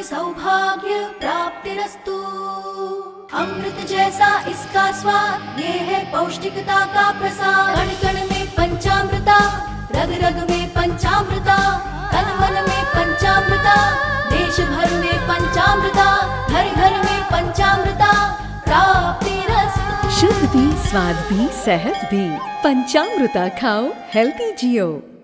सौभाग्य प्राप्तिरस्तु। अमृत जैसा इसका स्वाद, ये है पौष्टिकता का प्रसाद। कण कण में पंचामृता, रग रग में पंचामृता, तन मन में पंचामृता, देश भर में पंचामृता, घर घर में पंचामृता प्राप्तिरस्तु। शुद्ध भी, स्वाद भी, सेहत भी। पंचामृता खाओ, हेल्दी जियो।